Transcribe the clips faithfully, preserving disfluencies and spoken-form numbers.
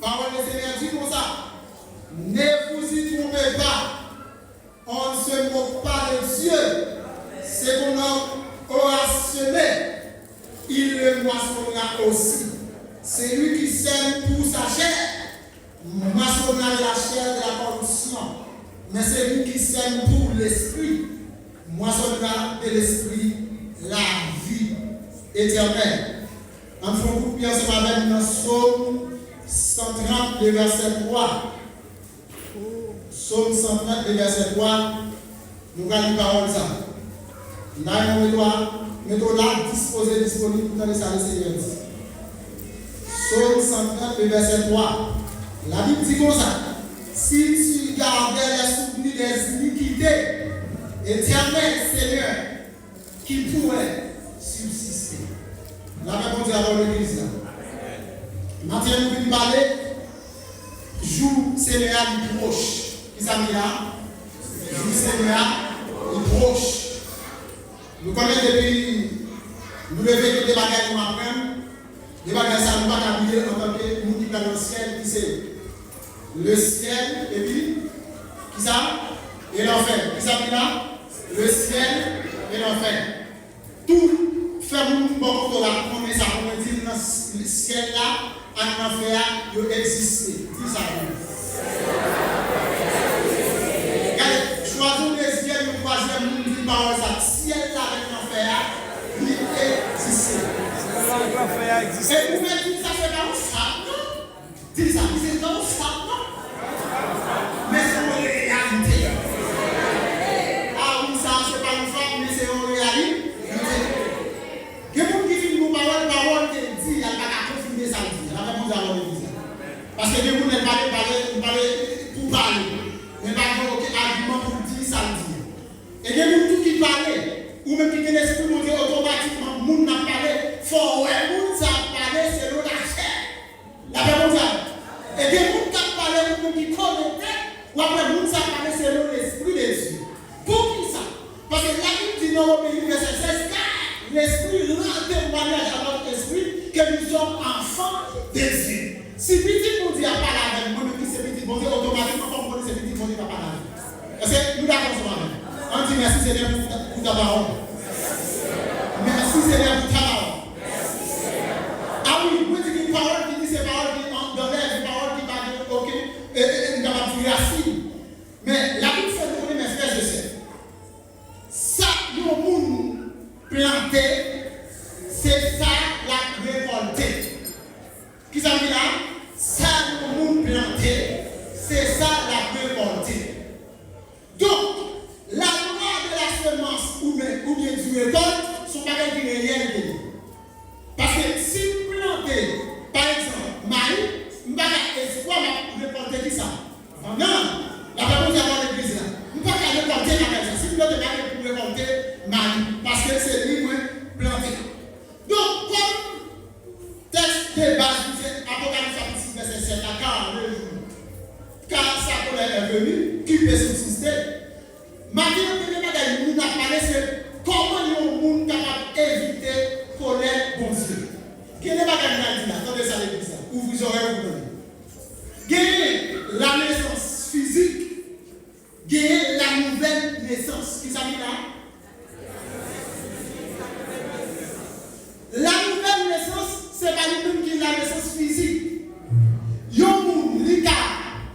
Parole de Seigneur dit comme ça, ne vous y trompez pas, on ne se moque pas de Dieu. C'est comme l'homme aura semé, il le moissonnera aussi. Celui qui sème pour sa chair, moissonnera de la chair de la corruption, mais celui qui sème pour l'esprit moissonnera de l'esprit la vie éternelle. Ann fè yon kout pye ansanm avè m nan Sòm san trant, de vèsè twa. Sòm san trant, de vèsè twa. Nou pral li pawòl sa. La, nou mete w, mete w la, dispoze, disponib pou tande sa Lesenyè di. Sòm san trant, vèsè twa. Labib di konsa, Si tu gardais les souvenirs des iniquités, Éternel Seigneur, qui pourrait subsister? Lapè Bondye avè w, legliz la. Maten an, nou vin pale, jou Senyè a li pwòch. Kisa m di la? Jou Senyè a li pwòch. Nou konnen depi nou leve, gen de bagay nou aprann, de bagay sa nou pa ka bliye antanke moun ki pral nan syèl, ki se le ciel, epi, kisa? Et l'enfer. Kisa m di la? Le ciel et l'enfer. Tout, fè moun bò kote w la konnen sa, pou mwen di l nan s-, syèl la ak lanfè a, yo egziste. Di sa pou mwen. Gade, chwazi yon dezyèm, yon twazyèm moun di pawòl sa, syèl la avèk lanfè a, li egziste. Syèl la avèk lanfè a egziste. E ou menm di sa, se pa yon fab, non? Di sa, di se pa yon fab, non? Men se yon reyalite. A wi, sa, se pa yon fab, men se yon reyalite. Gen moun ki fin di yon pawòl, pawòl ke l di a, l pa ka konfime sa l di a. Lapè Bondye avè w, legliz la. Paske gen moun, lè l pale, l pale, l pale pou pale. Men l pa gen okenn agiman pou l di sa l di a. E gen moun tou ki pale, ou menm ki gen Lespri Bondye, otomatikman, moun nan ap pale, fò w wè moun sa ap pale selon lachè. Lapè Bondye avè w. E gen moun k ap pale, ou menm ki konekte, w ap wè moun sa ap pale selon Lespri de Dye. Poukisa? Paske Labib di nan Womè uit vèsè sèz, car l'Esprit rend témoignage à notre esprit que nous sommes enfants de Dieu. Si pitit Bondye ap pale avè m, mwen menm ki se pitit Bondye, otomatikman fò m konnen se pitit Bondye k ap pale avè m. Èske nou dakò ansanm avè m? Ann di, mèsi Senyè pou, pou ta pawòl. Mèsi Senyè pou ta pawòl. A wi, mwen di gen pawòl ki di se pawòl ki anndan lè, gen pawòl ki pa gen okenn, e, e, e, nou kapab di rasin. Men, Labib fè nou konnen, men frè e sè, sa yon moun plante, se sa l ap rekòlte. Kisa m di la? Sa yon moun plante, se sa l ap rekòlte. Donk, la lwa de la semence oubyen, oubyen du récolte, se yon bagay ki reyèl ke li ye. Paske si m plante, pa egzanp, mayi, m pa ka espwa m ap rekòlte kisa? Vann. Lapè Bondye avè w, legliz la. M pa ka rekòlte bagay sa. Si m plante mayi, pou m rekòlte mayi, paske se li mwen plante. Donk, kòm tèks de baz nou se Apokalips chapit sis vèsè sèt la, car le jour, car sa colère est venue, qui peut subsister. Maten an, premye bagay moun ap pale se kòman yon moun kapab evite kolè Bondye. Gen de bagay m pral di la, tande sa legliz la, ouvri zòrèy ou pou tande. Genyen la nesans fizik, genyen la nouvèl nesans. Kisa ki la? La nouvèl nesans, se pa li menm ki la nesans fizik. Yon moun, li ka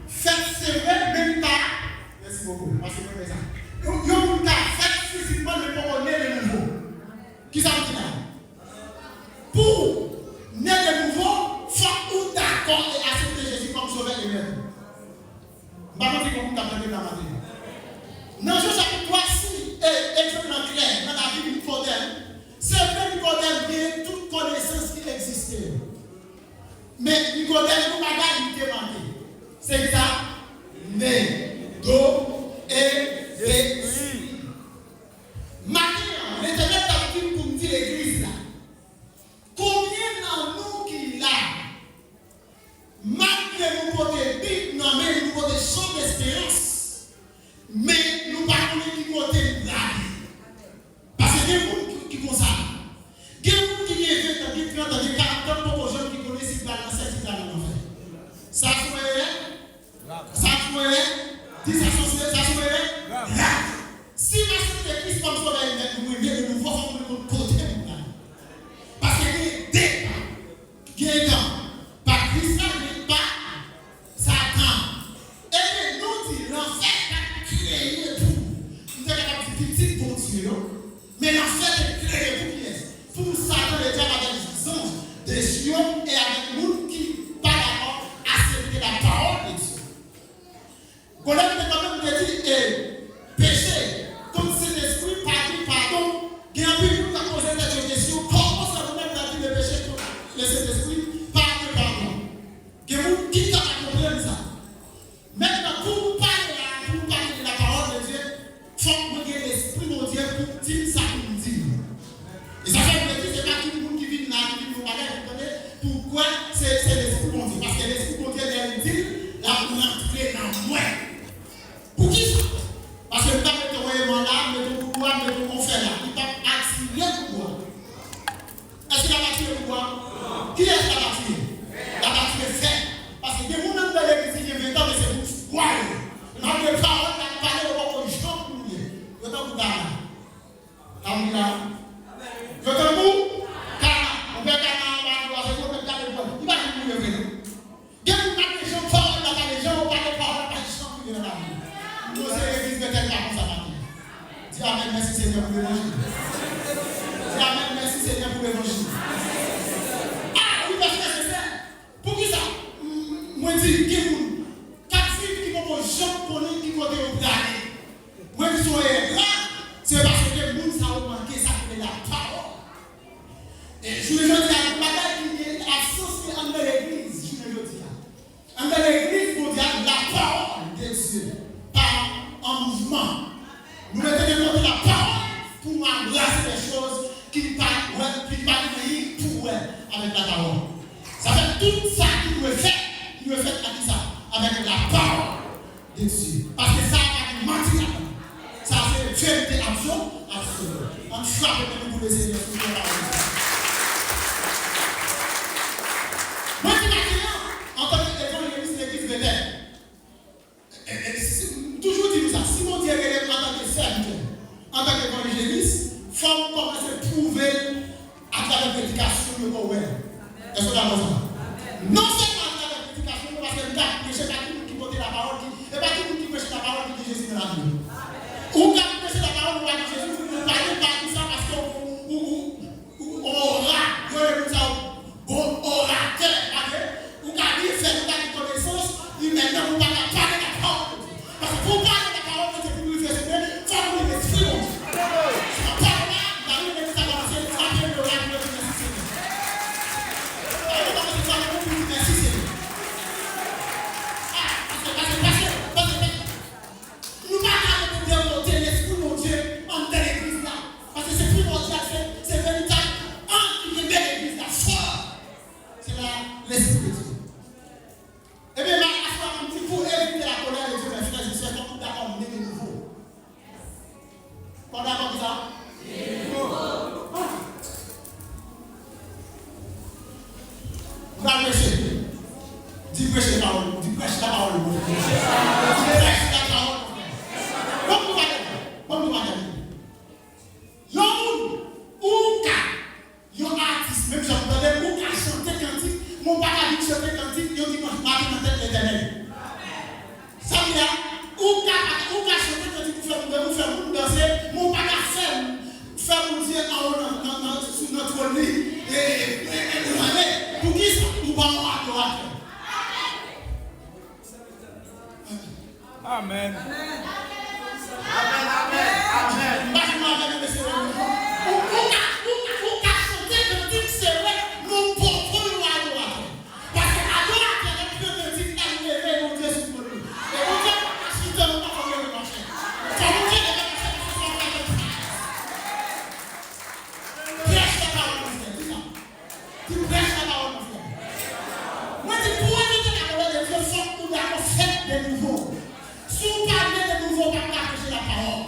fèt, se vre, men li pa, mèsi bokou, paske mwen renmen sa. Yon, yon moun ka fèt fizikman, men poko ne de nouvo. Kisa m di la? Pou ne de nouvo, fòk ou dakò e aksepte Jezi kòm Sovè e Mèt ou. M pa konn si konn moun k ap tande m nan maten an. Nan Jan chapit twa, si, e, egzanp lan klè nan lavi Nikodèm, se vre Nikodèm gen tout konesans ki egziste yo. Men Nikodèm, yon bagay li te manke. Se ki sa? Ne, do, e, de, espri. Maten an, Letènèl t ap di m pou m di legliz la, konbyen nan nou ki la, malgre nou pote Bib nan men, nou pote Sòm Esperans, men nou pa konnen ki kote nou prale? Paske gen moun ki, ki konsa. Gen moun ki gen ven tan, gen trant an, gen karant an, poko janm ki konnen si l pral nan syèl, si l pral nan lanfè. Sa sou mwen ye? Sa sou mwen ye? Di sa sou, sa sou mwen ye? Grav. Si m aksepte Kris kòm Sovè e Mèt mwen, mwen vin de nouvo, fòk mwen konn kote m prale. Paske gen de pa. Gen tan pa Kris la, gen pa Satan. Ebyen, nou di lanfè pa t kreye pou, m te kapab di pitit Bondye yo, men lanfè te kreye pou kiyès? Pou Satan, ledyab avèk zanj dechi yo e avèk moun ki pa dakò aksepte lapawòl de Dye. Konnen m te kanpe, m te di, e, peche kont Sentespri pa gen padon. Gen anpil moun k ap poze tèt yo kesyon, kòman sa nou menm n ap di de peche kont le Sentespri pa gen padon? Gen moun ki ta pa konprann sa. Mentnan, pou nou pale la, pou nou pale de lapawòl de Dye, fòk mwen gen Lespri Bondye pou di m sa pou m di. E sa fè m te di, se pa tout moun ki vin la, ki vin fè yon bagay, pou tande, pou kwè, se, se Lespri Bondye. Paske Lespri Bondye, lè l di l, l ap rantre nan mwen. Poukisa? Paske m pa mete yon eman la, m mete yon koulwa, m mete yon fè la. Li p ap atire koulwa. Èske l ap atire koulwa? Kiyès l ap atire? L ap atire fè. Paske gen moun anndan legliz ki gen ven tan, men se pou fwa yo. Malgre pawòl l ap pale, yo poko janm mouri. Yo tankou Kana. Tankou Kana. Yo tankou Kana. Ou wè Kana anba dlo a, se kote l gade pwòl. Li pa janm mouri vre, non. Gen moun pa gen jan pawòl la pale, jan yo pale pawòl la pa janm rive nan lavi yo. Nou se legliz Betèl pa konsa maten. Di amèn, mèsi Senyè pou levanjil. Di amèn, mèsi Senyè pou levanjil. Ah, wi, paske se sè. Poukisa? M-, mwen di, gen moun k ap viv ki poko janm konnen ki kote yo prale. Mwen di se yon erè grav, se paske moun sa yo manke sa ki rele lapawòl. E jounen jodi a, yon bagay ki gen absans li anndan legliz, jounen jodi a. Anndan legliz Bondye a, lapawòl de Dye pa an mouvman. Nou mete de kote lapawòl pou nou anbrase de choz ki pa wè, ki pa gen anyen pou wè avèk lapawòl. Sa fè tout sa ki dwe fèt, li dwe fèt ak kisa? Avèk lapawòl de Dye. Paske sa a pa gen manti ladan. Sa a se verite absol-, absoli. Ann frape men nou pou Lesenyè, sou pawòl de Dye. Mwen di maten an, antanke evanjelis legliz Betèl, e, e, si, m toujou di nou sa, si Bondye rele m antanke sèvitè, antanke evanjelis, fò m kòmanse pwouve l atravè predikasyon m yo pou wè. Èske w dakò sa? Non sèlman atravè predikasyon m yo, paske m ka preche, pa tout moun ki pote lapawòl ki, e pa tout moun ki preche lapawòl ki gen Jezi nan lavi yo. Ou ka preche lapawòl, ou pa gen Jezi, ou pa gen, pa gen sa, paske ou, ou, ou, ou, ou ora, yo rele moun sa yo bon oratè, pa vre? Ou ka byen fè, ou ka gen konesans imèn nan, men ou pa ka pale lapawòl de Dye. Paske pou w pale lapawòl de Dye, pou w rive sou mwen, fò w gen Lespri Bondye. Sa pawòl la, m ta renmen sa kòmanse, m ta renmen oratè yo di mèsi Senyè. Sa yo kòmanse pale pou di mèsi Senyè. Ah, paske, paske, paske, paske, paske, nou pa ka rete de kote Lespri Bondye anndan legliz la. Paske se primòdyal, se, se veritab ank ki kenbe legliz la fò. Se la Lespri de Dye. Ebyen, m al aswè a, m di, pou evite la colère de Dieu, mes frères et sœurs, fòk nou dakò mete nouvo. Fòk nou dakò ki sa? M pral preche. Di preche pawòl. Di preche la pawòl de Bondye. Di preche la pawòl de Bondye. Bon, nou pa gade. Bon, nou pa gade. Yon moun, ou ka, yon atis, menm jan m tande, ou ka chante kantik, men ou pa ka vin chante kantik yon dimanch maten nan tèt Letènèl. Sa vle di, ou ka, ou ka chante kantik pou fè moun, pou fè moun danse, men ou pa ka fè, fè Bondye anwo nan, nan, nan, sou, nan twòn li, e, e, e, e, e, poukisa? Ou pa yon adoratè. Amèn. Amèn, amèn, amèn, amèn. M pa janm avè nou, mesye, non. Ou, ou ka, ou, ou ka chante kantik, se vre, men ou poko yon adoratè. Paske adoratè, lè l pran kantik la, li leve Bondye sou twòn li. E Bondye pa ka chante, ou pa fè leve mache. Fò Bondye leve mache, paske sa w fè, se prèch. Prèch la pawòl, mesye, di sa. Di prèch la pawòl, mon frè. Mwen di, pou evite la colère de Dieu, fòk nou dakò fèt de nouvo. Si w pa vle de nouvo, w p ap ka preche lapawòl.